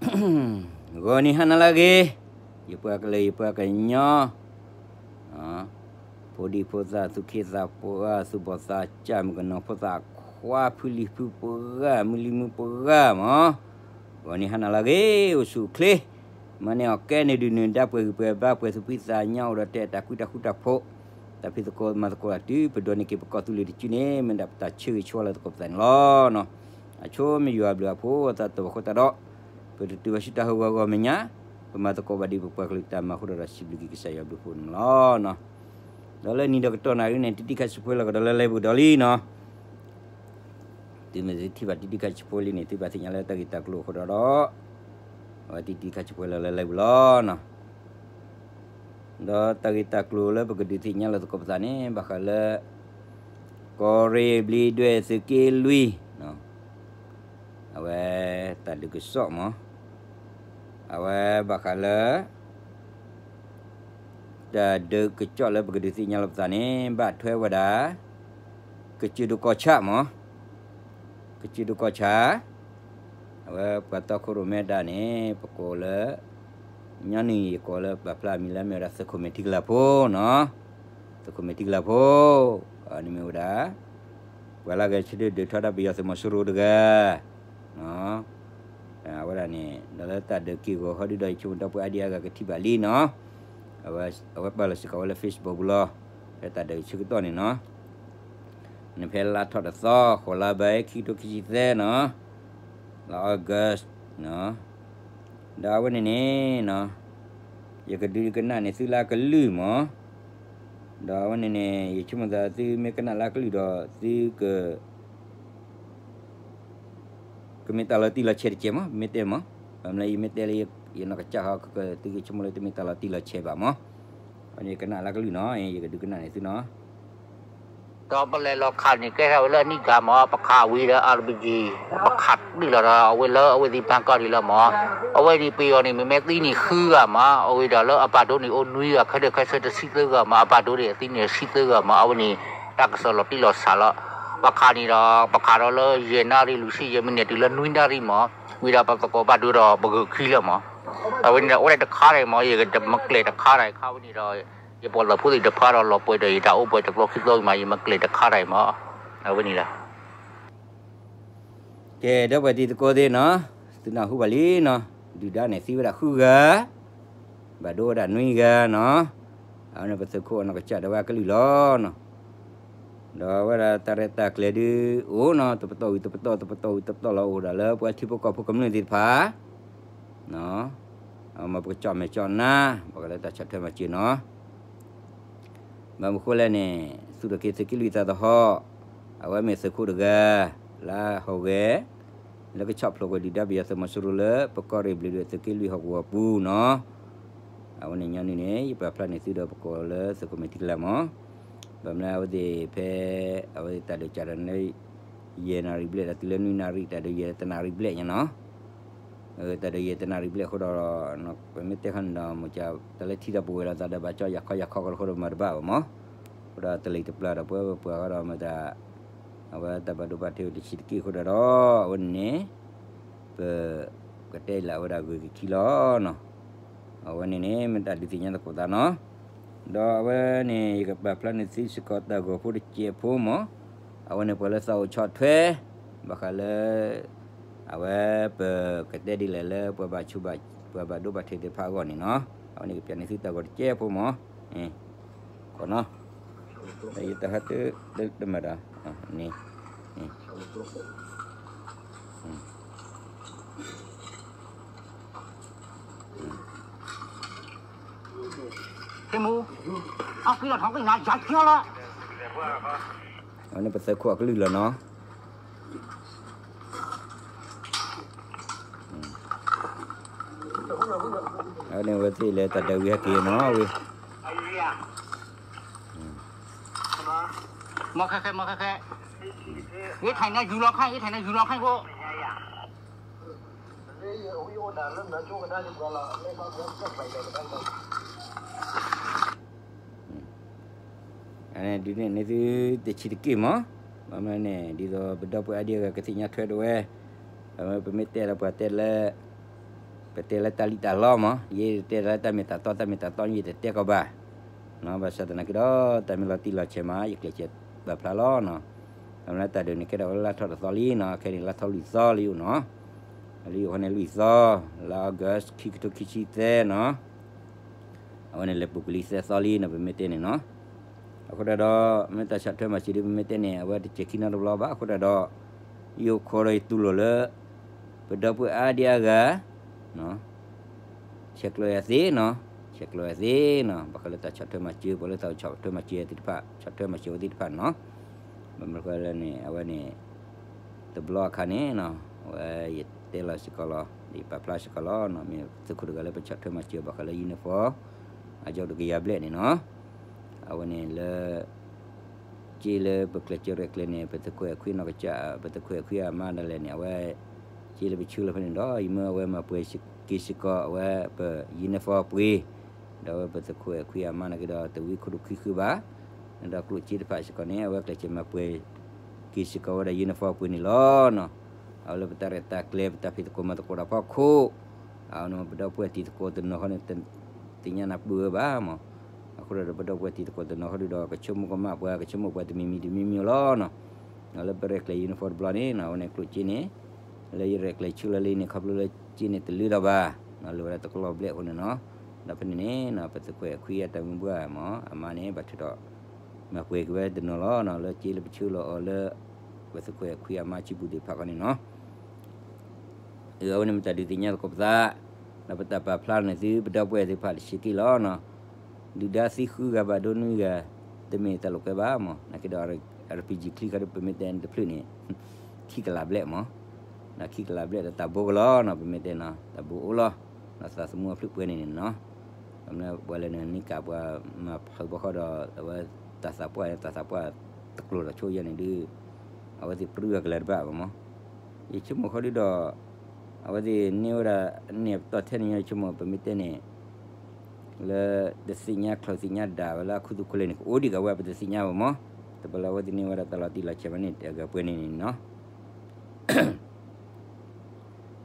ဂီၤနံၤဟါနၤလၢအဂ့ၤ, ယပှၤကလုာ်ယပှၤကညီ, ဖိဒံဖိသၣ် သူၣ်က့သးပှၢ် သူၣ်ဘီၣ်သးစၢ် မုၣ်ကနီၤဖိသၣ်ခွါ ဖုလံၤဖုပှၢ် မုၢ်လံၤမုၢ်ပှၢ်မး, ဂီၤနံၤဟါနၤလၢအဂ့ၤ အိၣ်ဆူၣ်အိၣ်ချ့, မၤန့ၢ်အီၣ်ကဲန့ၢ်ဒုးနုာ်ဒါ ပှဲၤဂံၢ်ပှဲၤဘါ ပှဲၤသူၣ်ဖှံသးညီ အိၣ်ဒီးတဲတၢ်ကွံတၢ်ဃူတၢ်ဖိး, တၢ်ဖံးသကိးမၤသကိးတၢ်တုၤ ပဒိးန့ၢ်က့ၤပကီၢ်သူလ့ၤတစုန့ၣ် မ့ၢ်ဒၣ်ပတၢ်ဆၢဂ့ၤဆၢဝါလၢသကိးပသးန့ၣ်လီၤ. အဆိမ့ၢ်ယွၤအဘျုးအဖှိၣ် အသးတဘၣ်ဃိတၢ်ဒီး ပတတုၤဘၣ်ဆူတၢ်ဟးဂီၤဂီၢ်မဲာ်ညါ, ပမၤသကိးဘၣ်ဒ်ပပှၤကလုာ်တၢ်မၤအဃိဒီး စံးဘျုးက့ၤကစၢ်ယွၤအဘျုးအဖှိၣ်န့ၣ်လီၤ. ဒီးလၢနံၤဒီးကတီၢ်နၣ်ရံၣ်န့ၣ် တံတံခါဆံးဖိလၢကဒီးလၢ live ပူၤကဒီးလံနီၤ, သုမ့ၢ်သုထံၣ်ဘၣ်တံတံခါဆံးဖိလံန့ၣ် သုဘၣ်သ့ၣ်ညါလၢတၢ်ဂ့ၢ်တၢ်ကျိၤအဃိဒီးဒီး အဝဲတံတံခါဆံးဖိလၢလၢ live ပူၤလီၤနီၤ. ဒီးတၢ်ဂ့ၢ်တၢ်ကျိၤလၢပကဒုးသ့ၣ်ညါလၢသကိးပသးန့ၣ် ဘၣ်ဃးလၢ ကီၢ်ရ့ၣ်ဘျံးဒွဲၣ်သုးက့လွံၢ် အဝဲတၢ်ဒုးကစီၣ်မး, အဝဲဘၣ်ဃးလၢ တၢ်ဒုးကစီၣ်လၢပကဒုးသ့ၣ်ညါလီၤပသးန့ၣ် ဘၣ်ထွဲဝဲဒၣ် ကစၢၢ်ဒိၣ်ကီၢ်ဆၣ်မး, ကစၢၢ်ဒိၣ်ကီၢ်ဆၣ်, အဝဲပှၤတီခိၣ်ရိၣ်မဲတၢ်န့ၣ် ပကိးလၢ ညီနုၢ်ယကိးလၢပာ်ဖျါအမံၤလၢမ့ၢ်ဝဲဒၣ် သုးခိၣ်မဲာ်ထံကလၤဖိနီၤ, သုးခိၣ်မဲာ်ထံကလၤဖိ, န့ၣ်မ့ၢ်ဝဲဒၣ် ပှၤလၢအဂဲၤဆၢထၢၣ်ဒုးထီဒါပယီၤသုးမီၤစိရိၤတဂၤ အဝဲဒၣ်န့ၣ် ဒီးလၢတၢ်ဒုးက့ၢ်ဂီၤဟီဒုဒီး ယဆိကမိၣ်ဒီပုၢ်ဝဲၢ်အါဒံအါဂၤကထံၣ်ဘၣ်လံနီၤ, အဝဲပာ်လီၤစ့ၢ်ကီးဝဲလၢ Facebook ပူၤလီၤ, ဖဲတၢ်ဒုးဆၢကတီၢ်န့ၣ်နီၤ, နဖဲလါထီၣ်တသီ ဃိးလါဘၣ် ခံကထိခံဆံသၢနီၤ, လါ August နီၤ, ဒီးအဝဲန့ၣ်န့ၣ်နီၤ, ယကဒုးကနၣ်န့ၣ်သုလၢအကလုၢ်မး, ဒီးအဝဲန့ၣ်န့ၣ် ယဆိကမိၣ်သးသုမ့ၢ်ကနၣ်လၢအကလုၢ်ဒီးသုက ကမ့ၢ်တၢ်လီၤတံၢ်လီၤဆဲးတကဲးမး, မ့ၢ်တဲမး, ဘၣ်မနုၤယမ့ၢ်တဲလၢယနီၢ်ကစၢ်ဟီ သုကဆိကမိၣ်လၢတမ့ၢ်တၢ်လီၤတံၢ်လီၤဆဲးဘၣ်မး, အဝဲန့ၣ်ကနၣ်လၢအကလုၢ်နီၤ, ယကဒုးကနၣ်န့ၣ်သုနီၤ. ဒီးပလဲၤလီၤခးန့ၣ် ကဲထီၣ်ဝဲလၢအနံၣ်ဂၤမး, ပခးဝံၤဒီး RPG, ပခးတံၢ်လီၤဒီး အဝဲလၢအဝဲသ့ၣ်ဘၣ်ကီၢ်ဒံးလီၤမး, အဝဲန့ၣ်ပယီၤန့ၣ် မ့မ့ၢ်သံန့ၣ်ဃုဂၤမး, အဝဲဒီးလၢအဘၣ်ဒိန့ၣ်အိၣ်နွံဂၤ, ခဲဒၢးခဲဆၢတဆံသၢဂၤမး, အဘၣ်ဒိန့ၣ်အသံန့ၣ်တဆံသၢဂၤမး, အဝဲန့ၣ် တၢ်ကစီၣ်လီၤတံၢ်လီၤဆဲးလီၤ. ပခးန့ၣ်ဒီး ပခးဒီးလၢယဲၢ်နၣ်ရံၣ်လွံၢ်ဆံယဲၢ်မံးနံးတုၤလၢနွံနၣ်ရံၣ်မး, ဝံၤဒီးပသကိးဘၣ်ဒိဒီးပဂုာ်ခံလၢမး, အဝဲန့ၣ်ဒီးအိၣ်ဒၣ်တခါဒၣ်မး, ယကမၤကျဲၤတခါဒၣ်ခါဝဲန့ၣ်ဒီး ယပှၤလၢဖိသ့ၣ်တဖၣ်ဒီးလီၤပှဲၤဒီးယတၢ်အိၣ်ပှဲၤတကျိခံကျိမး, ယမၤကျဲၤတခါဒၣ်မး, အဝဲန့ၣ်လီၤ. ကဲ ဒီပုၢ်ဝဲၢ်တံၤသကိးသ့ၣ်နီၤ, သုနၢ်ဟူဘၣ်လံနီၤ, ဒုၣ်ဒါန့ၣ်သံဝဲဒၣ်ဃုဂၤ, ဘၣ်ဒိဝဲဒၣ်နွံဂၤနီၤ, အဝဲန့ၣ်ပသုးခိၣ်အနီၢ်ကစၢ်ဒၣ်ဝဲအကလုၢ်လီၤနီၤ, ဒီးအဝဲဒၣ်တၢ်ရဲၣ်တၢ်ကျဲၤဒုးအိၣ်နီၤ, တပတီၢ်ဝံၤတပတီၢ် တပတီၢ်ဝံၤတပတီၢ်လီၤ, အိၣ်ဒၣ်လၢပှၤထံဖိကီၢ်ဖိကမျၢၢ်သ့ၣ်တဖၣ် မ်ပကကၠီၣ်မဲာ်ကၠီၣ်နါ ဘၣ်ဃးလၢတၢ်ဆီၣ်ထွဲမၤစၢၤနီၤ. ဘၣ်မနုၤဃိလဲၣ်န့ၣ် သူၣ်ထီၣ်က့ၤသုးက့လွံၢ်သးသဟီၣ်, အဝဲမ့ၢ်သုးခိၣ်တဂၤ လၢဟီၣ်ဂဲၤ လၢကဆီၣ်ဖျိးကွံာ်ဒုၣ်ဒါပယီၤသုးမီၤစိရိၤလၢ ပကီၢ်ရ့ၣ်ဘျံးဒွဲၣ်သုးက့လွံၢ်ဟီၣ်ကဝီၤပူၤနီၤ. အဝဲန့ၣ်ညီနုၢ်န့ၣ် ယပာ်ဖျါန့ၢ်သုဒီးပကိးလၢသုးခိၣ်မဲာ်ထံကလၤမး, ဘၣ်မနုၤအဝဲသ့ၣ်ဖဲ အဝဲသ့ၣ်တၢ်ဒုးစးဒီး ယဲၢ်နၣ်ရံၣ်ဘျဲၣ်ဒီးတုၤလၢနွံနၣ်ရံၣ် တၢ်ဒုးယဲၢ်တနၣ်ရံၣ်ဘျဲၣ်ညါနီၤ. တၢ်ဒုးယဲၢ်တနၣ်ရံၣ်ဘျဲၣ်အဃိဒီး ပမ့ၢ်တဲခါန့ၣ်ဒီး မ့ၢ်တၢ်လၢထံဒီးပဝဲၤဒီးသးဒီးဘၣ်ကၠီယၤခီယၤခီကီးအဃိဒီးမၤတဘၣ်ဘၣ်မး, အဃိဒီးတလံၤတပျၢ်ဒီးပဝဲပပှၤဃီဒီးမ့ၢ်တၢ် အဝဲတၢ်ဘၣ်ဒိဘၣ်ထံးတဆံးတက့ၢ်အဃိဒီး အဝဲန့ၣ်န့ၣ် ပ ကတဲလၢအဝဲဒၣ်ဂ့ၤကခံလီၤနီၤ. အဝဲန့ၣ်န့ၣ် မ့ၢ်တၢ်ဒုးသ့ၣ်ညါသကိးသးနီၤ. ဒီးအဝဲန့ၣ် ယကပာ်ဖျါန့ၢ်သုစ့ၢ်ကီးတၢ်ဂီၤဖိတစဲးဖိမး, အဝဲန့ၣ်ပှၤလၢသးအိၣ်ဆီၣ်ထွဲ ဘၣ်ဃးလၢ အဝဲပကတဲဒ်လဲၣ်လၢပှၤဘၣ်ဆိၣ်ဘၣ် ပှၤဘၣ်ဒိဘၣ်ထံးသ့ၣ်တဖၣ်အဂီၢ်န့ၣ်နီၤ. အဝဲန့ၣ်ကပၠးန့ၢ်သုတၢ်ဂီၤတစဲးဖိမး, ခီနီၤ, ဒီးယတဟးတမၤဒီး န့ၣ် ဟ့ၣ်မူ, အကံလီၤထီၣ်ကံနၤယၤကၠီလီၤ, အဝဲန့ၣ်ပသုးခိၣ်အကလုၢ်လီၤနီၤ. အဝဲန့ၣ်ဝဲသ့ၣ်လၢတၢ်ဒုးဝံၤဟဲက့ၤနီၤဝဲ, မီၢ်ခဲခဲ မီၢ်ခဲခဲ, အ့ၣ် ထိုင်န့ၣ်ယူၤလီၤခါ အ့ၣ် ထိုင်န့ၣ်ယူၤလီၤခါဖိ ဒုးနဲၣ်န့ၢ်သုတဆံးတက့ၢ်မး, ဘၣ်မနုၤန့ၣ် ဒ်သိးပဒီပုၢ်ဝဲၢ်အါဒံအါဂၤကသ့ၣ်ညါထွဲဒၣ်ဝဲ, ပမ့ၢ်တဲလၢပှၤတဲလၢ ပတဲလၢတၢ်လံၣ်တၢ်လီမး, ယတဲလၢတၢ်မ့ၢ်တၢ်တီ တၢ်မ့ၢ်တၢ်တီ ယတတဲကီးဘၣ်. ဘၣ်ဆၣ်သနာ်က့ဒီး တၢ်မ့ၢ်လီၤတံၢ်လီၤဆဲးမး ယကျဲးစၢးပာ်ဖျါလီၤနီၤ. အမ့ၢ်လၢတၢ်ဒုးန့ၣ် ကဲထီၣ်လၢလါထီၣ်တသီလံနီၤ, ခဲန့ၣ် လါထီၣ်လွံၢ်သီလံအိၣ်နီၤ. လၢယအိၣ်ခီန့ၣ် လွံၢ်သီ, လါ August ခံကထိခံဆံသၢနီၤ. အဝဲန့ၣ်လဲၤပူၤကွံာ်လံသၢသီလံနီၤ ပမ့ၢ်တဲန့ၣ်နီၤ. အဃိတၢ်ဒီး မ့ၢ်တၢ်ဆီၣ်ထွဲမၤစၢၤဒ်ပမ့ၢ်တဲန့ၣ် အဝဲတစဲးခံနီတဘျီဘၣ်. အဃိတၢ်ဒီး ယအိၣ်ခိးဒီးယတူၢ်လိာ်လၢ ပဒီပုၢ်ဝဲၢ်အါဒံအါဂၤ ဆဲးကျိးယၤသ့နီၤ, ဆဲးကျိးယၤသ့နီၤ, ဘၣ်ဃးလၢတၢ်ဆီၣ်ထွဲမၤစၢၤ ပှၤလၢတၢ်ဆီၣ်ထွဲမၤစၢၤသ့ၣ်တဖၣ်, ဆီၣ်ထွဲမၤစၢၤဝဲသ့ၣ်တဖၣ်န့ၣ်နီၤ. ဘၣ်မနုၤဃိလဲၣ်န့ၣ် အဝဲန့ၣ် တဘျီအခါန့ၣ်နီၤ အဝဲယတဲလီၤစ့ၢ်ကီးလီၤ, ယပာ်ဖျါစ့ၢ်ကီးလီၤနီၤ, မ့ၢ်သုးခိၣ်တဂၤလၢပဆီၣ်ထွဲမၤစၢၤဘၣ်ဃးလၢ uniform အယီၢ်တကယၤဘျဲၣ်န့ၣ်နီၤ. အဝဲန့ၣ်လၢ က့လၢပကျဲးစၢးရဲၣ်ကျဲၤန့ၣ် ပသုးခိၣ်အဲၣ်ခွံနီၢ်ကစၢ် ပသုးခိၣ်အဲၣ်ခွံအမါဒၣ်လဲာ်န့ၣ် အဝဲ က့လၢပဆၢလီၤဖဲန့ၣ်ဒီး ယမၢအဝဲမၤပှဲၤက့ၤစ့ၢ်ကီး အဝဲပ uniform ပှ့ၤ, ဒီးအဝဲပသုးခိၣ်အဲၣ်ခွံအမါန့ၣ်က့ၤဒီး တဝံခိၣ်ဒိၣ်ခံဃုဘၣ်, ဒီးကျိၣ်စ့တဖၣ်စ့ၢ်ကီးန့ၣ် အဝဲကျဲးစၢးမၤပှဲၤက့ၤစ့ၢ်ကီးဝဲဒၣ် uniform ပှ့ၤန့ၣ်လီၤနီၤ. အဝဲလၢပတၢ်ရဲၣ်တၢ်ကျဲၤ ပတၢ်ဖံးသကိးမၤသကိးတၢ်ဖီခိၣ် အဝဲန့ၣ်ပဒီပုၢ်ဝဲၢ်တံၤသကိးတနီၤဃီန့ၣ် သ့ၣ်ညါနၢ်ပၢၢ်ဝဲဘၣ်မး. အဃိဒီးပဒီပုၢ်ဝဲၢ်တံၤသကိးတနီၤဃီဒုဒီး ကဆိကမိၣ်ကမၣ်ပှၤ ကဆိကမိၣ်ပှၤတမံၤမံၤတမံၤမံၤလီၤနီၤ. လၢပရဲၣ်ကျဲၤ uniform တဘျီန့ၣ် အဝဲန့ၣ်ကျိၣ်စ့န့ၣ် လၢယရဲၣ်ကျဲၤဆၢလီၤလံန့ၣ် ခီဖျိလၢစ့န့ၣ် တလၢဒီးဘၣ်, လၢဝဲဒၣ်တကလီၢ်ဘျဲၣ်အဃိန့ၣ်နီၤ. ဒီးဖဲန့ၣ်န့ၣ် ပသုးခိၣ်အဲၣ်ခွံအတၢ်မုၢ်ပှၢ်မး အမါန့ၣ် ဘၣ်ထုးထီၣ် မၤပှဲၤက့ၤဝဲတနီၤလီၤနီၤ လၢစ့လၢပဆၢလီၤအီၤလၢ ပသုးခိၣ်အဲၣ်ခွံအမါဆံပူၤသ့ၣ်တဖၣ်ဃီန့ၣ်နီၤ. အဝဲန့ၣ်မ့ၢ်တၢ်ဒုးသ့ၣ်ညါသကိးပသး, ဒီးပတၢ်ပာ်ဖျါန့ၣ်သု ပဒီပုၢ်ဝဲၢ်သ့ၣ်တဖၣ်တဆံးက့လီၤနီၤ. ဒုၣ်ဒါသံဃုဂၤဘၣ်ဒိနွံဂၤ, တမ့ၢ်တၢ်လိာ်ကွဲဘၣ်မး, နာ်က့ဒီး RPG ချံခါဒုး ပမ့ၢ်တဲန့ၣ်တဖျၢၣ်န့ၣ် ခံကလးဘျဲၣ်မး, ဒီးခံကလးဘျဲၣ်ဒီးတၢ်ဘိကလီၤနီၤ ပမ့ၢ်တဲနီၤ တၢ်ဘိအိၣ်လီၤ, ဒီးသးသမူအဖျၢၣ်ပှဲၤန့ၣ်န့ၣ်နီၤ. ပှၤလၢန့ၣ် နံၣ်ကးပှၤမၤဖုးဘၣ်ဃီဒီး အဝဲတၢ်သးပှၢ်န့ၣ် တၢ်သးပှၢ်တကျိၤထီၣ်ဆိယဲန့ၣ်ဒုး အဝဲသ့ၣ်ပြူအကလၤတဘၣ်ဘၣ်မး. ယဆိကမိၣ်ဃီဒုဒီး အဝဲသ့ၣ်န့ၢ်ဝဲဒၣ် န့ၢ်ပတီၢ်ထဲန့ၣ် ယဆိကမိၣ် ပမ့ၢ်တဲန့ၣ် လၢတသ့ၣ်ညါချိၣ်သ့ၣ်ညါဒၣ်ဝဲလၢအခူသူၣ်ခိၣ်လဲၢ်န့ၣ် ကအိၣ်ဒံးကဝဲ ပတသ့ၣ်ညါဘၣ်မး. တဘျီလၢအဝဲသ့ၣ်န့ၢ်ဝဲဒၣ်တၢ်လီၤတံၢ်လီၤဆဲးမးန့ၣ် အဂၤပှဲၤန့ၣ်န့ၣ်နီၤ.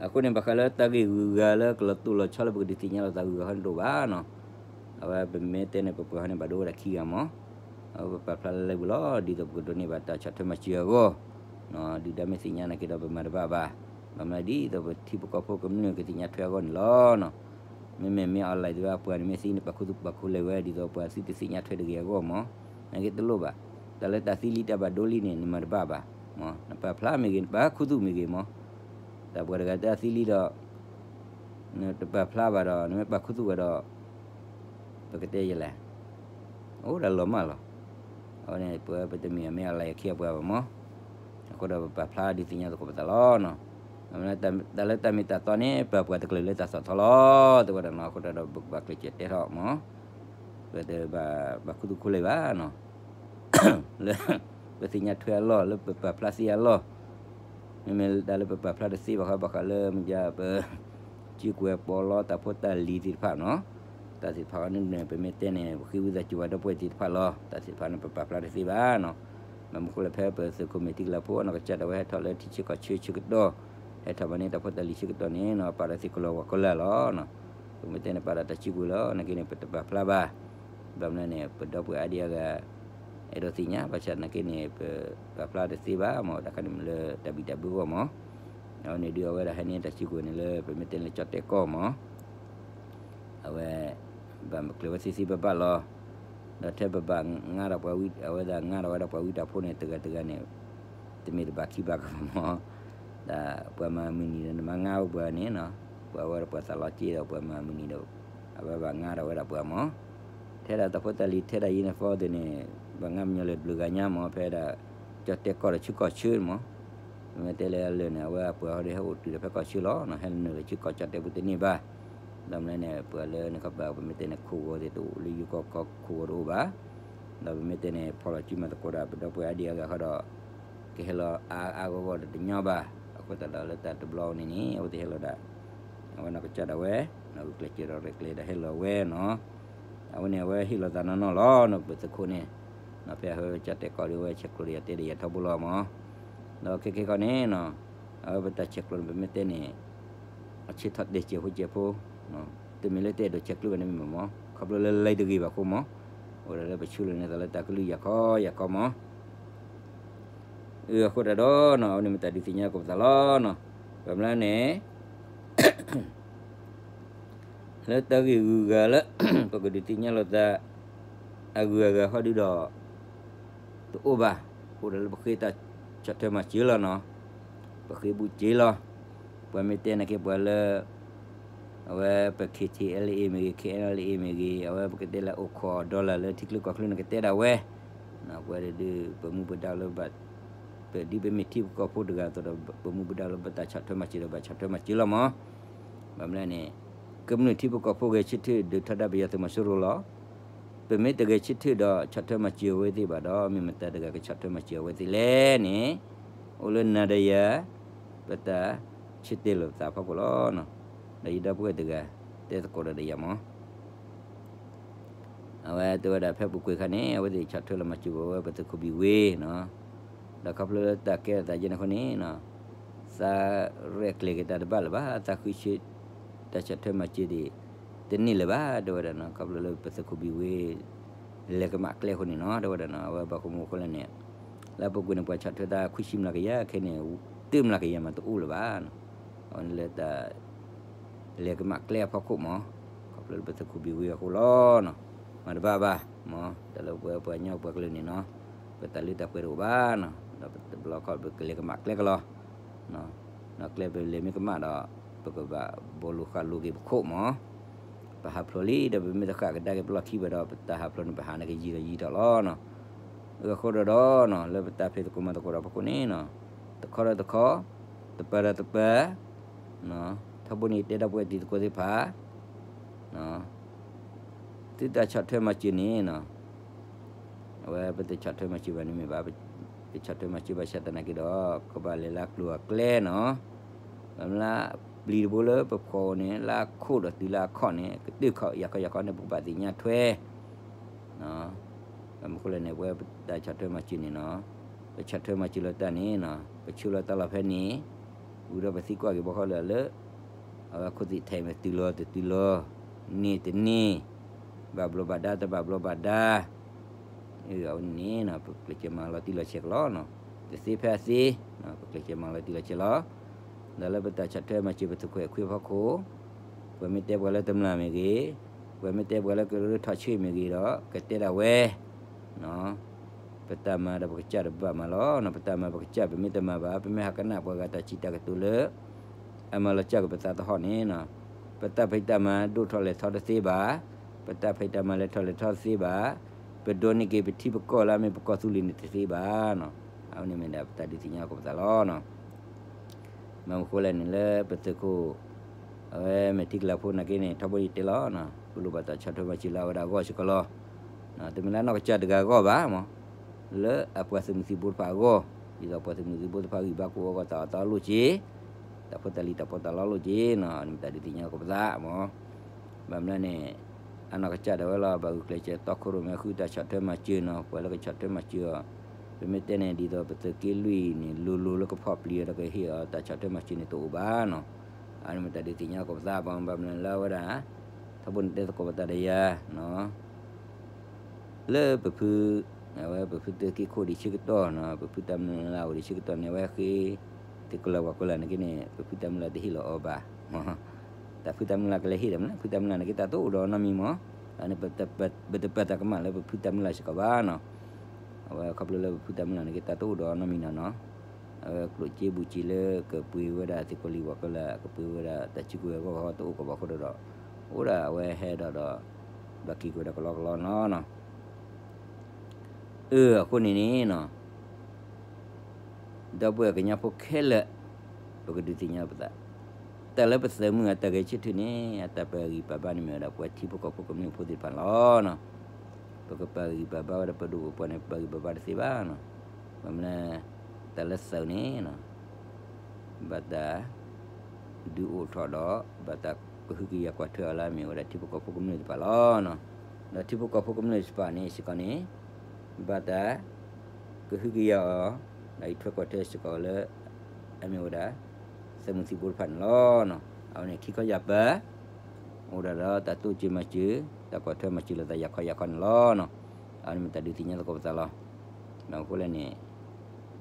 အဃိန့ၣ် ဘၣ်ဃးလၢတၢ်ဂ့ၢ်ဂုၤဂၤလၢကလီၤတိၢ်လီၤဆီလၢပကဒုးသ့ၣ်ညါလီၤသးဂုၤဂၤဃီန့ၣ်တအိၣ်ဘၣ်နီၤ. အဝဲပမ့ၢ်တဲန့ၣ် ပပှၤဃီန့ၣ် ဘၣ်ဒိဝဲဒၣ်ခံဂၤမး. အဝဲပပာ်ဖျါလၢလၢပူၤလီၤ ဒ်သိးပကဒိးန့ၢ်ဘၣ်တၢ်ဆီၣ်ထွဲမၤစၢၤအဂီၢ်, ဒုၣ်ဒါမ့ၢ်သ့ၣ်ညါနာ်က့ဒီး ပမၤတဘၣ်ဘၣ်. ဘၣ်မနုၤဒ်သိးပထံဖိကီၢ်ဖိကမျၢၢ်ကသ့ၣ်ညါထွဲအဂီၢ်န့ၣ်လီၤ. မ့မ့ၢ်မ့ၢ် online သ့ၣ်တဖၣ်ပှၤန့ၣ် မ့ၢ်သံန့ၣ် ပာ်ခူသူၣ်ပာ်ခူလံာ်ဝဲ ဒ်သိးပှၤသုတသ့ၣ်ညါထွဲတဂ့ၤအဂီၢ်မး. နာ်က့တလိၣ်ဘၣ်. တၢ်လၢတၢ်သံလံတၢ်ဘၣ်ဒိလံန့ၣ် နမၤတဘၣ်ဘၣ်မး. နပာ်ဖျါမ့ၢ်ဂ့ၤ နပာ်ခူသူၣ်မ့ၢ်ဂ့ၤမး. တၢ်ပှၤတဂၤတၢ်သံလံဒီး နတပာ်ဖျါဘၣ်ဒီး နမ့ၢ်ပာ်ခူသူၣ်ဝဲဒီး ပကတဲယဲလဲၣ်, အိၣ်ဒၣ်လီၤမၢ်လီၤ. အဝဲန့ၣ် ပဝဲပတမ့ၢ်အမ့ၢ်အလၢယခံအပှၤဘၣ်မး. အဃိဒီးပပာ်ဖျါဒုးသ့ၣ်ညါသကိးပသးလီၤနီၤ. တၢ်လၢတၢ်မ့ၢ်တၢ်တီန့ၣ် ပပှၤတကျၢၤလၢတၢ်သီၣ်ထီလီၤ တဲဝဲဒၣ်နီၤ. အဃိဒီးပကဘၣ်ကျဲးစၢးတဲထီၣ်မး. ပတဘၣ်ဘၣ်ခူသူၣ်ခူလံာ်ဘၣ်နီၤ. လၢ ပသ့ၣ်ညါထွဲအလီၢ် လၢပပာ်ဖျါသ့အလီၢ်, မ့မ့ၢ်တၢ်လၢပပာ်ဖျါတသ့ဘၣ်ဃီ ဘၣ်ဃးလၢမ့ၢ်ပ စုကဝဲၤပီးလီတၢ်ဖိတၢ်လံၤသ့ၣ်တဖၣ်နီၤ. တၢ်သ့ၣ်တဖၣ်န့ၣ် ပမ့ၢ်တဲန့ၣ် ပဃ့ဝံသးစူၤပှၤဒီပုၢ်ဝဲၢ်သ့ၣ်တဖၣ်လီၤ. တၢ်သ့ၣ်တဖၣ်န့ၣ် ပပာ်ဖျါတသ့ဘၣ်နီၤ. ဘၣ်မနုၤဃိလဲၣ်ဖဲပသုးခိၣ်မ့ၢ်ထံကလၤဖိအနီၢ်ကစၢ်ဒၣ်ဝဲဟဲထီၣ်လၢထံဆၢကီၢ်ဆၢဆၢကတီၢ်, ဟဲထီၣ်ဘၣ်န့ၣ်တၢ်ဖိတၢ်လံၤဆၢကတီၢ်န့ၣ်နီၤ ပာ်ဒီးသ့ၣ်ကလီၤဝါကလၢ်လီၤနီၤ. ပမ့ၢ်တဲန့ၣ် ပာ်ဒီးတၢ်စုကဝဲၤလီၤ နာ်က့န့ၣ် ပတပာ်ဖျါဘၣ်. ဘၣ်မနုၤန့ၣ် ပဒီပုၢ်ဝဲၢ်အါဒံအါဂၤ အဲၣ်ဒိးသ့ၣ်ညါ ဘၣ်ဆၣ်နာ်က့န့ၣ် ပပာ်ဖျါတသ့ဘၣ်မး တၢ်ခါန့ၣ်မ့ၢ်လၢတၢ်ဘံၣ်တၢ်ဘၢအဂီၢ်မး. အဝဲန့ၣ်ဒုးအဝဲဒၣ်ဟဲန့ၢ်တၢ်စုကဝဲၤန့ၣ်လၢ ပမ့ၢ်တဲလၢကၠီၣ်တဲၣ်ကီၢ်မး အဝဲ ဘၣ်မၤကျၢၤဝဲသ့သ့ဘၣ်ဘၣ်လီၤ. ဒီးထဲပဘၣ်ငါဒီးပှၤဝံ အဝဲဒၣ်ငါဒီးဝဲဒၣ်ပှၤဝံတၢ်ဖိန့ၣ် တဂၤတဂၤန့ၣ် တမ့ၢ်တဘၣ်ခံဘၣ်ကမး ဒီးပှၤမၤမုၢ်နံၤဒီးနမၤငါအိၣ်ပှၤန့ၣ်နီၤ, ပှၤဝဲဒၣ်ပှၤသးလီၤက့ဒီးပှၤမၤမုၢ်နံၤဒီး အဝဲဘၣ်ငါဒီးဝဲဒၣ်ပှၤမး, ထဲဒၣ်တၢ်ဖိတၢ်လံၤ ထဲဒၣ် uniform သ့ၣ်န့ၣ် ဘၣ်ငါပညီလၢတဘျုးဂၤညါမး ဖဲဒၣ် ကၠီၣ်တဲၣ်ကီၢ်ဒီးဆူကီၢ်ဆၢမး, မ့မ့ၢ်တဲလၢအလၢာ်န့ၣ် အဝဲအပှၤဟီဒီးဟဲအိၣ်တုၤဒီးဖဲကီၢ်ဆၢလီၤ, ဟဲနုာ်လီၤဆူကီၢ်ကၠီၣ်တဲၣ်ပူၤတန့ၢ်ဘၣ်, ဒီးမနုၤန့ၣ် ပှၤလၢန့ၣ်ခီဘၣ် ပမ့ၢ်တဲန့ၣ် ခိၣ်ဂီၤသ့ၣ်တအိၣ်လၢယိၤကီၢ်ခိၣ်ဂီၤတအိၣ်ဘၣ်, ဒီးပမ့ၢ်တဲန့ၣ် ဖီၣ်လီၤစုမၤသကိးဒီး ပဒီပုၢ်ဝဲၢ်အါဒံအါဂၤဃီဒီး ကဟဲလီၤအါအါဂီၢ်ဂီၢ်ဒီးတညီဘၣ်, အဃိသတးဒီးလၢတၢ်တဘျီန့ၣ်န့ၣ် အဝဲသ့ၣ်ဟဲလီၤဒၣ်, အဝဲနီၢ်ကစၢ်ဒၣ်ဝဲ, နီၢ်ဂုာ်ကျဲးစၢးဒီးရဲၣ်ကျဲၤဒီးဟဲလီၤဝဲနီၤ, အဝဲန့ၣ်အဝဲဟ့ၣ်လီၤသးနီၢ်နီၢ်လီၤနီၤ ပသုးခိၣ်န့ၣ်, နီၤဖဲအဝဲကၠီၣ်တဲၣ်ကီၢ်ဒီးအဝဲဆဲးကျိးဒီးယၤတဲဒီးယၤထီဘိလီၤမး, ဒီးခဲခဲခီန့ၣ်နီၤ, အဝဲပတၢ်ဆဲးကျိးန့ၣ် ပမ့ၢ်တဲန့ၣ် ဆၢထီၣ်တဲာ်စဲးဖိစဲးဖိ, တမ့ၢ်လၢတအဲၣ်ဒိးဆဲးကျိးဘၣ်န့ၣ်မ့ၢ်မး, ခီဖျိလၢလံတဂ့ၤဘၣ်အဃိမး, အိၣ်ဒၣ်လၢပဆၢလီၤန့ၢ်သးလၢတၢ်ကလုၢ်ယၤခီယၤခီမး. အဃိတၢ်ဒီးနီၤ အဝဲန့ၣ်မ့ၢ်တၢ်ဒုးသ့ၣ်ညါကိးပသးလီၤနီၤ. ဘၣ်မနုၤလဲၣ်န့ၣ် လၢတၢ်ဂ့ၢ်ဂုၤဂၤလၢ ပကဒုးသ့ၣ်ညါလိာ်သး အဂုၤအဂၤဃီဒုဒီး တအိၣ်ဘၣ်. အဃိဒီးလၢပဃ့တၢ်ဆီၣ်ထွဲမၤစၢၤလီၤနီၤ, ပဃ့ဘူးစ့လီၤ. ပှၤမ့ၢ်တဲနာ်က့ပှၤလၢ အဝဲပ K T L A မ့ၢ်ဂ့ၤ K N L A မ့ၢ်ဂ့ၤ အဝဲပကတဲလၢအိၣ်ခိး dollar လၢထံချၢကီၢ်ချၢန့ၣ် ကတဲဒၣ်ဝဲ, ပဝဲဒၣ်ဒုး ပမူပဒါလၢ ပဒ်ပမ့ၢ်ထံဖိကီၢ်ဖိတဂၤအသိးဒီး ပမူပဒါလၢဘၣ်တၢ်ဆီၣ်ထွဲမၤစၢၤဒီးဘၣ်ဆီၣ်ထွဲမၤစၢၤလီၤမး. ဘၣ်မနုၤလဲၣ်န့ၣ် ကမျၢၢ်ထံဖိကီၢ်ဖိဂဲၤဆၢထၢၣ်ဒုးထီဒါပယီၤသုးမီၤစိရိၤလီၤ. ပမ့ၢ်တဂဲၤဆၢထၢၣ်ဒီးဆီၣ်ထွဲမၤစၢၤအဝဲသ့ၣ်ဘၣ်ဒီး မ့ၢ်မတၤတဂၤကဆီၣ်ထွဲမၤစၢၤအဝဲသ့ၣ်လဲၣ်န့ၣ် အိၣ်လၢနၤဒီးယၤ ပတၢ်ဆၢတဲာ်လိာ်ပသးအဖီခိၣ်လီၤ. ဒီးယဒီပုၢ်ဝဲၢ်တဂၤ တဲသကိးဒီးယၤမး အဝဲတဲဝဲဒၣ်ဖဲပူၤကွံာ်အခါန့ၣ် အဝဲသ့ၣ်ဆီၣ်ထွဲလီၤမၤစၢၤဝဲပသုးခိၣ်ဘံၣ်ဝ့နီၤ. ဒီးခီဖျိလၢတၢ်ကဲထီၣ်သးယဲန့ၣ်အဃိန့ၣ် သးရဲၣ်ကျဲၤက့ၤတၢ်တဘၣ်လၢၤဘၣ်, သးဃုဆၢတၢ်ဆီၣ်ထွဲမၤစၢၤဒံး တန့ၢ်လၢၤဘၣ် တဲဝဲဒၣ်နီၤ. ခီဖျိလၢပသုးခိၣ်ဘံၣ်ဝ့ လဲၤကမၣ်ကျဲအဃိန့ၣ်နီၤ တဲဝဲဒၣ်နီၤ. အဝဲဘၣ်ဃိမူဃိလဲၣ်န့ၣ် လၢပူၤကွံာ်န့ၣ် ပှၤဆီၣ်ထွဲသးခွံဆံမျးကယၤ ခဲန့ၣ် တၢမျးကယၤမးတအိၣ်လၢၤဘၣ်နီၤ. အဝဲန့ၣ်လၢတၢ် လဲၤကမၣ်ကျဲအဖီခိၣ်မး, ခီဖျိလၢပသုးခိၣ်ဘံၣ်ဝ့အဃိလီၤနီၤ. မၤတဘၣ်ဘၣ်မး တၢ်လၢပဝဲပှၤကညီပှၤကလုာ်န့ၣ်နီၤ ပတၢ်လၢတၢ်ပှဲၤတအိၣ်ဘၣ်နီၤ. ဒီးတဘျီခီၣ်ပကလဲၤကမၣ်ကျဲကလီၤ. ဒီးကျဲပလဲၤမ့ၢ်ကမၣ်ဒီး ပကဘၣ်ဘီလိာ်ဃာ်လိာ်က့ၤပခိၣ်မး. ပဟးဖျိးလံ ဒီးပမ့ၢ်တဃၣ်ကဒါက့ၤပလီၢ်ခံဘၣ်ဒီး ပတၢ်ဟးဖျိးန့ၣ် ပဟးန့ၣ်ကယံာ်ထီၣ်ယံာ်ထီၣ်လီၤနီၤ. အဃိဒီးဒီးနီၤ လၢပတၢ်ဖံးသကိးမၤသကိးဒီးဖီခိၣ်န့ၣ်နီၤ တခီဒီးတခီ တပၤဒီးတပၤ ထီဘိန့ၣ်တဲဒီးပဝဲတံၤသကိးသ့ၣ်တဖၣ် သုတၢ်ဆီၣ်ထွဲမၤစၢၤန့ၣ်နီၤ အဝဲပတဆီၣ်ထွဲမၤစၢၤဘၣ်န့ၣ်မ့ၢ်ဘၣ်, ပဆီၣ်ထွဲမၤစၢၤဘၣ်ဆၣ်သနာ်က့ဒီး ကဘၣ်လဲၤလၢကျိၤအကျဲနီၤ. ဘၣ်မနုၤလၢပျံၤတဘိလၢပဖှီၣ်အိၣ်န့ၣ် လၢအခိၣ်ဒီးတုၤလၢအခီၣ်န့ၣ် ကတၢၢ်ခီၣ်ယၤခီယၤခီန့ၣ် ပကဘၣ်သ့ၣ်ညါထွဲ ဘၣ်မနုၤဃိလဲၣ်န့ၣ် ပဝဲပတၢ်ဆီၣ်ထွဲမၤစၢၤန့ၣ်နီၤ ပဆီၣ်ထွဲမၤစၢၤလီၤတၢ်န့ၣ်နီၤ ပဆှၢလီၤတၢ်လီၢ်ဖဲန့ၣ် ဝံၤဒီးပသံကွၢ်က့ၤဘီဃီလၢ အဝဲခိၣ်သ့ၣ်ထဲးမ့ၢ်တုၤလီၤတတုၤလီၤ န့ၢ်တန့ၢ် ဘၣ်ဘျီးဘၣ်ဒါတဘၣ်ဘျီးဘၣ်ဒါ အဝဲန့ၣ် ပကျဲးစၢးမၤလီၤတံၢ်လီၤဆဲးကလီၤနီၤ. တသ့ဖဲအသ့ ပကျဲးစၢးမၤလီၤတံၢ်လီၤဆဲးလီၤ. ဒီးလၢပတၢ်ဆီၣ်ထွဲမၤစၢၤပသုးခိၣ်အဲၣ်ခွံအဖီခိၣ် ပှၤမ့ၢ်တဲပှၤလၢတမျၢ်မ့ၢ်ဂ့ၤ, ပှၤမ့ၢ်တဲပှၤလၢကရၢထီၣ်ဆၢမ့ၢ်ဂ့ၤဒီး ကတဲဒၣ်ဝဲ ပတၢ်မၤဒီးပကစၢ်တဘၣ်မၤလီၤ. ပတၢ်မၤပကစၢ် ပမ့ၢ်တမၤဘၣ် ပမ့ၢ်ဟးကနၣ်ပှၤဂၤတၢ်စံးတၢ်ကတိၤလၢ အမၤလီၤစၢ်က့ၤပသးသဟီၣ်န့ၣ် ပတၢ်ဖံးတၢ်မၤဒိၣ်ထီၣ်လဲၤထီတသ့ဘၣ်, ပတၢ်ဖံးတၢ်မၤလဲၤထီၣ်လဲၤထီတသ့ဘၣ်, ပဒိးန့ၢ်က့ၤပထံပကီၢ်လၢအမ့ၢ်ပကီၢ်သူလ့ၤန့ၣ်တသ့ဘၣ်နီၤ. အဝဲန့ၣ်မ့ၢ်ဒၣ်ပတၢ်ဒုးသ့ၣ်ညါကိးပသးလီၤနီၤ. ဘၣ်မနုၤဃိလဲၣ်န့ၣ် လၢပသုးခိၣ် အဝဲမဲာ်ထံကလၤဖိနာ်က့န့ၣ် ထီဘိယတဲလီၤ, ပလိၣ်ဘၣ်တၢ်ဆီၣ်ထွဲမၤစၢၤလၢအဝဲဒၣ်အဂီၢ်စ့ၢ်ကီးလီၤ. တမ့ၢ်လၢအနီၢ်ကစၢ်တဂၤအဂီၢ်ဘၣ်မး, လၢအပှၤသုးမုၢ်သံၣ်ဘိတဖၣ်အဂီၢ်, ဒ်သိးပှၤသုးမုၢ်သံၣ်ဘိတဖၣ်ဂံၢ်ဘါကိးအဂီၢ် တၢ်အီၣ်တၢ်အီလိၣ်က့ၤ, တၢ်ဖိတၢ်လံၤတၢ်ပီးတၢ်လီလိၣ်က့ၤနီၤ, အန့ၣ်မ့ၢ်တၢ်ဒုးသ့ၣ်ညါကိးပသးမး. ဘၣ်မနုၤလဲၣ်န့ၣ် အနီၢ်ကစၢ်ဒၣ်ဝဲလီၤ ဘၣ်ဂုာ်ကျဲးစၢးတီခိၣ်ရိၣ်မဲဃုတၢ်ဆီၣ်ထွဲမၤစၢၤနီၤ, ပှၤလၢကဆီၣ်ထွဲမၤစၢၤအီၤ, ပမ့ၢ်တဲန့ၣ် ဒ်သိးပသုးက့လွံၢ်န့ၣ် လိၤလိၤလၢကဖီၣ်ပျံၤအီၤဒီးကဟ့ၣ်အီၤတၢ်ဆီၣ်ထွဲမၤစၢၤန့ၣ်တအိၣ်ဘၣ်နီၤ. အန့ၣ်မ့ၢ်တၢ်ဒုးသ့ၣ်ညါကိးပသး ဘၣ်မနုၤလဲၣ်အဝဲဒၣ် ထီဘိန့ၣ်တဲသကိးပသးဒီးယၤနီၤ လၢပဖု အဝဲပဖုသုးက့ခိၣ်ဒံးဆၢကတီၢ်နီၤ, ပဖုတၢ်မုၢ်လၢ်အိၣ်ဒံးဆၢကတီၢ်န့ၣ် အဝဲဃ့ သုးကလၢၤဝၣ်ကလၢၤနာ်က့န့ၣ် ပဖုတၢ်မုၢ်လၢ်တဟ့ၣ်လီၤအီၤဘၣ်. တၢ်ဖုတၢ်မုၢ်လၢ်ကလဲၤဟ့ၣ်ဒီးမနုၤ ဖုတၢ်မုၢ်လၢ်နာ်က့တၢ်တအိၣ်ဒီးအီၤနီတမံၤမး, အန့ၣ် ပတပာ်တၢ်ကမၣ်လၢပဖုတၢ်မုၢ်လၢ်စ့ၢ်ကီးဘၣ်နီၤ. အဝဲခီဖျိလၢပဖုတၢ်မုၢ်လၢ်နာ်က့တၢ်တအိၣ်ဒီးအီၤနီတမံၤနီၤနီၤ, အဝဲကျိၣ်စ့ဘူးစ့လၢကပှ့ၤဝဲဒၣ်သုးကလၢၤဝၣ်ကလၢၤ ကပှ့ၤဝဲဒၣ်တၢ်စုကဝဲၤအဂီၢ်တအိၣ်ကီးဘၣ်အဃိဒီး အိၣ်ဒၣ်အဝဲဟဲဒီးဒီး ဘၣ်က့ၤကွံာ်ဒီးကလီကလီနီၤနီၤ. အၢ အဃိန့ၣ်န့ၣ်နီၤ ဒီပုၢ်ဝဲၢ်ကညီဖိခဲလၢာ် ပကဒုးသ့ၣ်ညါပသး, တၢ်လၢပသုးမုၢ်အတၢ်ဂဲၤဆၢထၢၣ်န့ၣ် အတၢ်ပာ်ဂံၢ်ပာ်ဘါန့ၣ်မ့ၢ်ဝဲဒၣ် ပဝဲထံဖိကီၢ်ဖိကမျၢၢ်ဖိသ့ၣ်တဖၣ်လီၤနီၤ. ပကပာ်ဂံၢ်ပာ်ဘါဝဲဒၣ်ပဒိၣ်ပပှၢ်န့ၣ် ပာ်ဂံၢ်ပာ်ဘါတသ့ဘၣ်နီၤ. ဘၣ်မနုၤ တၢ်လၢသုးန့ၣ် ဘၣ်တၢ် ဒုးအိၣ်ထီၣ်ဒီး ဘၣ်တၢ်ကဟုကယာ်ကွၢ်ထွဲအီၤလၢအမ့ၢ်ဝဲဒၣ်ထံဖိကီၢ်ဖိကမျၢၢ်တဖၣ်လီၤ. ဒီးထံဖိကီၢ်ဖိကမျၢၢ်တဖၣ်န့ၣ်စ့ၢ်ကီးန့ၣ် ဘၣ်တၢ်ကဟုကယာ်အီၤ ဒီးအံးထွဲကွၢ်ထွဲစ့ၢ်ကီးလၢ အမ့ၢ်ဝဲဒၣ် သုးမုၢ်သံၣ်ဘိတဖၣ်န့ၣ်လီၤ. အဝဲန့ၣ်ခံခီယၤပၢ, အိၣ်ဒၣ်ဒီးတၢ်တိစၢၤမၤစၢၤ, တၢ်ကွၢ်ထွဲမၤစၢၤလိာ်သးယၤခီယၤခီန့ၣ်လီၤနီၤ. အဝဲန့ၣ်မ့ၢ်တၢ်ဒုးသ့ၣ်ညါသကိးပသးလီၤ. ဒီးအဃိလဲၣ်န့ၣ်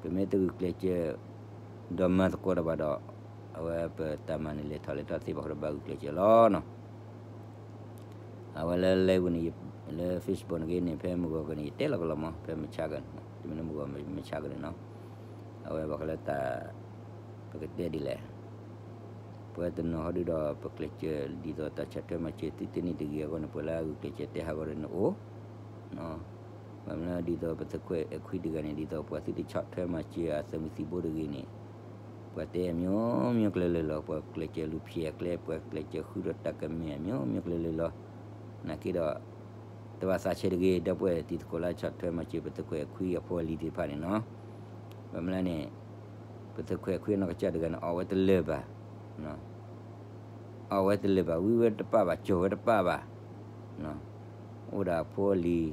ပမ့ၢ်တဂုာ်ကျဲးစၢး ဒီးမၤသကိးတၢ်ဘၣ်ဒီး အဝဲပတၢ်မၤန့ၣ်လဲၤထီၣ်လဲၤထီၣ်သ့ဘၣ်ဃိဒီးဘၣ်ဂုာ်ကျဲးစၢးလီၤနီၤ. အဝဲလၢ live န့ၣ် လၢ Facebook န့ၣ်ဂ့ၤန့ၣ် ဖဲမုၢ်ဂီၤကန့ၣ် ယတဲလီၤကလီၤမး ဖဲမုၢ်ဆါကန့ၣ် တမ့ၢ်လၢမုၢ်ဂီၤမုၢ်ဆါကန့ၣ်နီၤ. အဝဲဘၣ်ဃးလၢတၢ် ပကတဲဒ်လဲၣ် ပှၤတနီၤဟီဒုဒီး ပကျဲးစၢးဒ်သိးတၢ်ဆီၣ်ထွဲမၤစၢၤသုတန့ၢ်တဂ့ၤအဂီၢ်န့ၣ် ပှၤလၢအဂုာ်ကျဲးစၢးတဲဟးဂီၤဒီးန့ၣ်အိၣ် ဘၣ်မနုၤဒ်သိးပသုးခိၣ်အဲၣ်ခွံတဂၤန့ၣ် ဒ်သိးပှၤသုတဆီၣ်ထွဲမၤစၢၤအသုးမုၢ်သံၣ်ဘိတဂ့ၤန့ၣ် ပှၤတဲအမျိုးမျိုးကျဲလၢာ်လီၤ. ပှၤကျဲးစၢးလူၤဖျဲးအကျဲ, ပှၤကျဲးစၢးဃုဒီးတၢ်ကမၣ်အမျိုးမျိုးကျဲလၢာ်လီၤ. နာ်က့ဒီး တဘၣ်သးဆဲးတဂ့ၤ ဒီပုၢ်ဝဲၢ်တံၤသကိးလၢဆီၣ်ထွဲမၤစၢၤပသုးခိၣ်အဲၣ်ခွံအဖိအလံၤသ့ၣ်တဖၣ်န့ၣ်နီၤ. ဘၣ်မနုၤလဲၣ်န့ၣ် ပသုးခိၣ်အဲၣ်ခွံအနီၢ်ကစၢ်တဂၤန့ၣ် အီၣ်ဝဲတလၢာ်ဘၣ် အီၣ်ဝဲတလၢာ်ဘၣ်, ဝံဝဲတပၣ်ဘၣ်, ကၠီၤဝဲတပၣ်ဘၣ်, အိၣ်ဒီးအဖိအလံၤ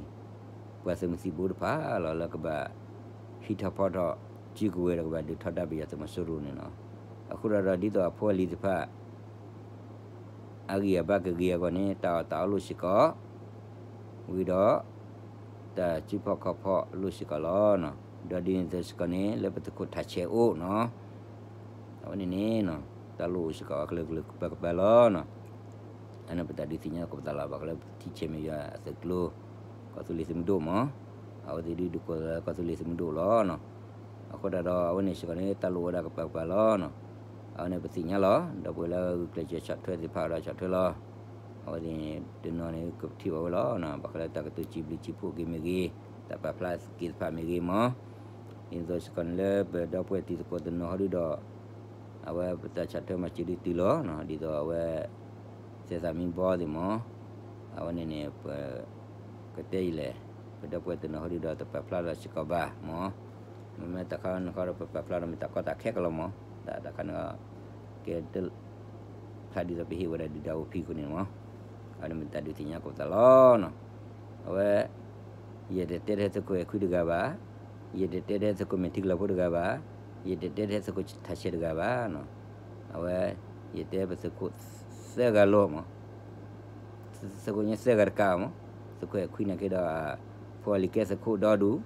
ပှၤသုးမုၢ်သံၣ်ဘိတဖၣ်လီၤ လၢကဘၣ် ဟံးထီၣ်ဖီထီၣ် စုကဝဲၤဒီးကဘၣ်ဒုးထီဒါပယီၤသုးမီၤစိရိၤန့ၣ်လီၤ. အဃိဒီးဒ်သိးအဖိအလံၤတဖၣ် အဂံၢ်အဘါကဂ့ၤအဂီၢ်န့ၣ် တၢ်အီၣ်တၢ်အီလိၣ်စ့ၢ်ကီး, ဝံၤဒီး တၢ်စုဖီၣ်ခီၣ်ဖီၣ်လိၣ်စ့ၢ်ကီးလီၤ. ဒီးဒ်န့ၣ်အသိးစ့ၢ်ကီးန့ၣ် လၢပသုးခိၣ်ထးဆဲးအိၣ်နီၤ အဝဲန့ၣ်န့ၣ် တၢ်လိၣ်အိၣ်စ့ၢ်ကီးအကလုာ်ကလုာ်ကပၤကပၤလီၤ. အန့ၣ်ပတၢ်ဒုးသ့ၣ်ညါသကိးပသးလီၤ. ဘၣ်ဃးလၢထံဆဲးမဲာ်ယွၤအသုးကျိၤ ကီၢ်သူလ့ၤသုးမုၢ်ဒိၣ်မး, အဝဲသ့ၣ်ဒုးဒုးကိးလၢကီၢ်သူလ့ၤသုးမုၢ်ဒိၣ်လီၤ. အဃိဒၣ်ဒီး အဝဲန့ၣ်စ့ၢ်ကီးန့ၣ် တၢ်လိၣ်ဝဲဒၣ်ကပၤကပၤလီၤ. အဝဲန့ၣ်ပသ့ၣ်ညါလီၤ. ဒီပုၢ်ဝဲၢ်လၢဂုာ်ကျဲးစၢးဆီၣ်ထွဲသ့ၣ်တဖၣ်ဒီးဆီၣ်ထွဲလီၤ. အဝဲသ့ၣ်န့ၣ် တနီၤန့ၣ်ကထံၣ်ဘၣ်ဝဲလီၤ. ဘၣ်ဃးလၢတၢ်ကတိၤစံးဘျုးစံးဖှိၣ်က့ၤမ့ၢ်ဂ့ၤ, တၢ်ပာ်ဖျါက့ၤသ့ၣ်တဖၣ်မ့ၢ်ဂ့ၤမး, ဒ်သိးစ့ၢ်ကီးန့ၣ်လၢပဒီပုၢ်ဝဲၢ်တံၤသကိးတနီၤဟီဒုဒီး အဝဲပတၢ်ဆီၣ်ထွဲမၤစၢၤဒုးတုၤလီၤ. ဒ်သိးအဝဲ သဲးသးမံဘီသ့ၣ်မး, အဝဲန့ၣ်န့ၣ် ပ ကတဲအံၤလဲၣ်, ပဒီပုၢ်ဝဲၢ်တနီၤဟီဒုဒီးတပာ်ဖျါလီၤစ့ၢ်ကီးဘၣ်မး, မ့မ့ၢ်တၢ်ခါန့ၣ်ခီဒီးပပာ်ဖျါဒီးမ့ၢ်တၢ်ကီတၢ်ခဲကလီၤမး, တၢ်တခါန့ၣ် ကဲ ဖျါဒ်သိးပဟ့ၣ်ဝဲဒၣ်ဒုၣ်ဒါအိၣ်ဖှိၣ်အဃိန့ၣ်မး, အဝဲန့ၣ်မ့ၢ်တၢ်ဒုးသ့ၣ်ညါသကိးပသးလီၤ. အဝဲ ယတတဲထဲသုးခိၣ်အဲၣ်ခွံတဂၤဘၣ်, ယတတဲထဲသုးခိၣ်မဲာ်ထံကလၤဖိတဂၤဘၣ်, ယတတဲထဲသုးခိၣ်ထးဆဲးတဂၤဘၣ်. အဝဲ ယတဲပသုးခိၣ်သၢဂၤလီၤမး, သုးခိၣ်ညါသၢဂၤတကးမး, သုးခိၣ်အဲၣ်ခွံန့ၣ်က့ဒီး ဖိအလံၤကဲသုးခိၣ်ဒီဒူၣ်,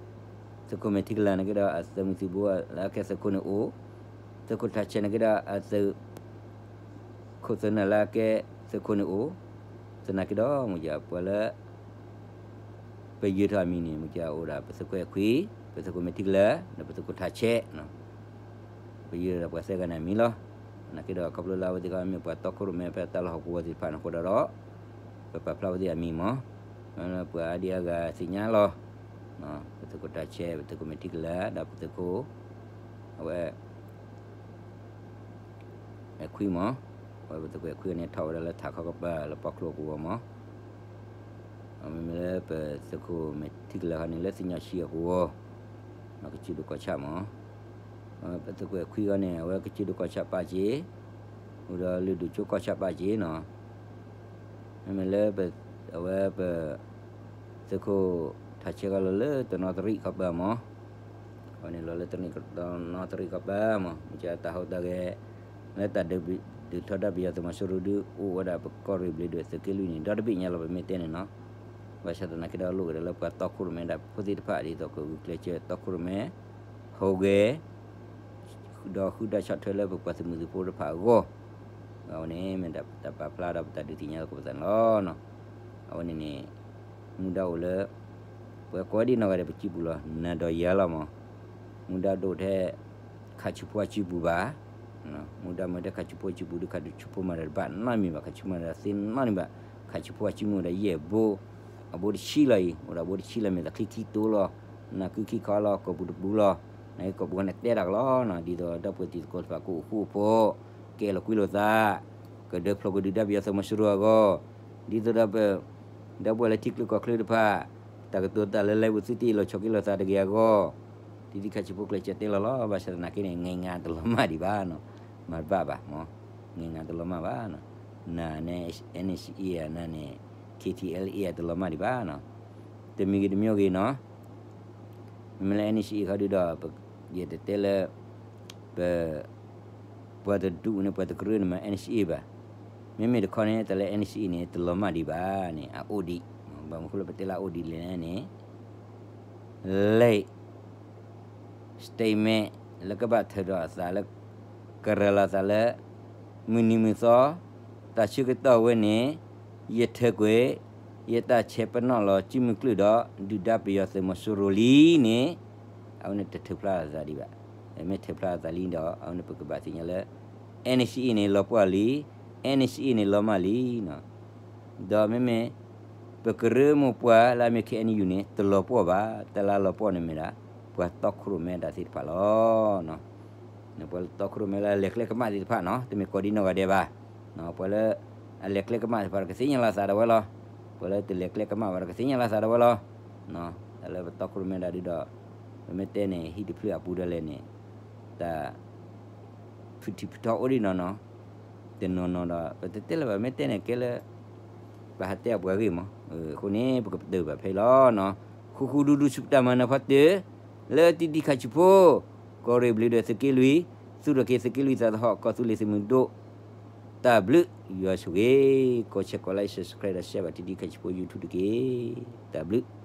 သုးခိၣ်မဲာ်ထံကလၤန့ၣ်က့ဒီး အသုးမုၢ်သံၣ်ဘိလၢအကဲသုးခိၣ်န့ၣ်အိၣ်, သုးခိၣ်ထးဆဲးန့ၣ်က့ဒီး အသုးခိၣ်သုးနၢ်လၢအကဲသုးခိၣ်န့ၣ်အိၣ်, သနာ်က့ဒီး မ့ၢ်ယပှၤလၢ ပယၢၤထီၣ်အမံၤန့ၣ် မ့ၢ်ကအိၣ်ဒၣ် ပသုးခိၣ်အဲၣ်ခွံ, ပသုးခိၣ်မဲာ်ထံကလၤ, ဒီးပသုးခိၣ်ထးဆဲး, ပယၢၤဒီးပှၤသၢဂၤန့ၣ်အမံၤလီၤ. သနာ်က့ဒီးခီဖျိလၢအဝဲသ့ၣ်တဖၣ်မ့ၢ်ပှၤတီခိၣ်ရိၣ်မဲဖဲတၢ်လီၢ်ဟီၣ်ကဝီၤသ့ၣ်တဖၣ်န့ၣ်အဃိဒီး ပပာ်ဖျါဝဲသ့ၣ်အမံၤမး, ပှၤအါဒံအါဂၤသ့ၣ်ညါလီၤ. ပသုးခိၣ်ထးဆဲး, ပသုးခိၣ်မဲာ်ထံကလၤ, ဒီးပသုးခိၣ် အဝဲ အဲၣ်ခွံမး, အဝဲပသုးခိၣ်အဲၣ်ခွံန့ၣ် ထီၣ်ဝဲဒၣ်လၢထးခီကပၤလၢပီၣ်ချူကဝီၤမး, မ့မ့ၢ်လၢပသုးခိၣ်မဲာ်ထံကလၤခီန့ၣ် လၢသ့ၣ်ညါဆံအကဝီၤ, ကစၢၢ်ဒိၣ်ကီၢ်ဆၣ်မး, ပသုးခိၣ်အဲၣ်ခွံခီန့ၣ် အဝဲကစၢၢ်ဒိၣ်ကီၢ်ဆၣ်ပာ်စ့ၢ်, အိၣ်ဒီးလုၢ်ဒိၣ်ကၠိကီၢ်ဆၣ်ပာ်စ့ၢ်နီၤ မ့မ့ၢ်လၢ အဝဲပ သုးခိၣ်ထးဆဲးခီလီၤလၢတနီသရံၣ်ခီပၤမး, အဝဲန့ၣ်လီၤလၢတနီသရံၣ်ခီပၤမး, မ့ၢ်ကတၢ်ဟူးတၢ်ဂဲၤ လၢတၢ်ဒုးထီဒါပယီၤသုးမီၤစိရိၤဒုးအိၣ်ဝဲဒၣ်ပကီၢ်ရ့ၣ်ဘျ့းဒွဲၣ်သုးက့လွံၢ်န့ၣ် ဒီတဘ့ၣ်ညါလီၤ ပမ့ၢ်တဲန့ၣ်နီၤ, ဘၣ်ဆၣ်သနာ်က့ဒီးလိၣ်ကဒီးလၢပှၤတီခိၣ်ရိၣ်မဲဒၣ်ဖိသ့ၣ်တဖၣ်ဒ်သိးကဂုာ်ကျဲးစၢးတီခိၣ်ရိၣ်မဲ ဟူးဂဲၤ ဒီးဃုတၢ်ဆီၣ်ထွဲလၢပပှၤသုးမုၢ်သံၣ်ဘိတဖၣ်အဂီၢ်, အဝဲန့ၣ်မ့ၢ်တၢ်ပာ်ဖျါဒီးပတၢ်ဒုးသ့ၣ်ညါသကိးပသးန့ၣ်လီၤ. အဝဲန့ၣ်န့ၣ် မူဒါအိၣ်လၢ ပှၤကိးဒံနီၢ်ဂၤဒဲးပစုပူၤလီၤ နၤဒီးယၤလီၤမး, မူဒါဒိၣ်ထဲ ခးဆူဖိအစုပူၤဘၣ်, မူဒါမ့ၢ်ထဲခးဆူဖိအစုပူၤဒီး ခးဆူဖိမၤတၢ်တဘၣ်နီတမံၤဘၣ်, ခးဆူမၤတၢ်သ့နီတမံၤဘၣ်, ခးဆူဖိအစုမ့ၢ်ဝဲဒၣ်ယဲၢ်ဘိ, အဘိတဆံလီၤအံၤ အိၣ်ဒီးအဘိတဆံလီၤ မ့ၢ်သးချံခံတိလီၤ, နၤကုခံခီလီၤ ကိာ်ပူၤတပူၤလီၤ, နက့ကိာ်ပူၤန့ၣ်တဲတၢ်ကလီၤနီၤ, ဒ်သိးဒီပုၢ်ဝဲၢ်တံၤသကိးတဖၣ်ကအိၣ်ဃူအိၣ်ဖိး, ကဲလီၤကွံလိာ်သး, ကဒၢဖျိးကဒုးဒါပယီၤသုးမီၤစိရိၤအဂီၢ်, ဒ်သိးဒီးပ ဒီပုၢ်ဝဲၢ်လၢထံချၢကီၢ်ချၢတဖၣ်, တၢ်ကတိၤတၢ်လၢ live ပူၤသုတအ့ၣ်လိာ်ဆိးက့လိာ်သးတဂ့ၤအဂီၢ်, ဒ်သုခးဆူဖိကျဲးစၢးတဲလီၤလီၤ, ဘၣ်ဆၣ်သနာ်က့န့ၣ် ငဲၤငါတလီၤမၢ်ဒံးဘၣ်နီၤ, မၤတဘၣ်ဘၣ်မး, ငဲၤငါတလီၤမၢ်ဘၣ်နီၤ, နၤန့ၣ် NCA နၤန့ၣ် KTLA တလီၤမၢ်ဒံးဘၣ်နီၤ, တမံၤဂ့ၤတမံၤဂ့ၤနီၤ မ့မ့ၢ်လၢ NCA ခီဒုဒီး ယတတဲလၢ ပ ပှၤတဒူၣ်န့ၣ် ပှၤတကရၢန့ၣ်မ့ၢ် NCA ဘၣ်, မ့မ့ၢ်တခီန့ၣ် တၢ်လၢ NCA န့ၣ် တလီၤမၢ်ဒံးဘၣ်န့ၣ် အအိၣ်ဒံး, ဘၣ်မနုၤဃိလၢပတဲလၢအအိၣ်ဒံးလဲၣ်န့ၣ် လံာ် statement လၢကဘၣ်ထၢထီၣ်အသးလၢ ကရၤလီၤသးလၢ မုၢ်နံၤမုၢ်သီ တၢ်ဆၢကတီၢ်ဝဲန့ၣ် ယထၢကွံာ် ယတၢ်ဆဲးပနီၣ်လီၤစုမုၢ်ကျၢၢ်ဒီး ဒုၣ်ဒါပယီၤသုးမီၤစိရိၤလံန့ၣ် အဝဲန့ၣ်တထၢဖျါအသးဒံးဘၣ်. မ့ၢ်ထၢဖျါအသးလံဒီး အဝဲန့ၣ်ပကဘၣ်သ့ၣ်ညါလၢ NCA န့ၣ်လီၤပှီၢ်လံ, NCA န့ၣ်လီၤမၢ်လံ ဒီးမ့မ့ၢ် ပကရၢမိၢ်ပှၢ်လၢအမ့ၢ် KNU န့ၣ် တလီၤပှီၢ်ဘၣ်, တၢ်လၢလီၤပှီၢ်န့ၣ်မ့ၢ်ဒၣ် ပှၤတီခိၣ်ရိၣ်မဲဒၣ်သ့ၣ်တဖၣ်လီၤ. ပှၤလၢတီခိၣ်ရိၣ်မဲလၢအလဲၤကျဲကမၣ်သ့ၣ်တဖၣ်နီၤ, တမ့ၢ်ကိးဒံနီၢ်ဂၤဒဲးဘၣ်. ပှၤလၢ အလဲၤကျဲကမၣ်သ့ၣ်တဖၣ်ဒီးကသ့ၣ်ညါလီၤသးဒၣ်ဝဲလီၤ. ပှၤလၢတလဲၤကျဲကမၣ်ဘၣ်ဒီး ကသ့ၣ်ညါလီၤသးဒၣ်ဝဲလီၤ. တၢ်လၢပတီခိၣ်ရိၣ်မဲဒၣ်ဒုဒီး ပမ့ၢ်တဲန့ၣ် ဟံၣ်တဖျၢၣ်အပူၤဒၣ်လဲာ်န့ၣ် တၢ် ဖုထံၣ်ဖုထီအိၣ်ဒံးနီၢ်နီၢ်, တနီၤနီၤဒီး ပတတဲလၢၤဘၣ် မ့ၢ်တဲန့ၣ်ကဲလၢ ပဟးတဲအပှၤဂ့ၢ်မး, အဃိန့ၣ် ပကပတုာ်ဘၣ်ဖဲအံၤလီၤ. ဃူဃူဒူဒူဆူပတၢ်မၤနၢၤဖီတၢၢ် လၢတံဒံခးဆံးဖိ, ကီၢ်ရ့ၣ်ဘျုးဒီးသုးက့လွံၢ်, သူၣ်ထီၣ်က့ၤသုးက့လွံၢ်သးသဟီၣ် ကီၢ်သူလ့ၤသုးမုၢ်ဒိၣ်, တၢ်ဘျုး, ယွၤဆိၣ်ဂ့ၤ, ကိးဆဲးကိး like subscribe ဒီး share ဘၣ်တံဒံခးဆံးဖိ YouTube တက့ၢ်. တၢ်ဘျုး.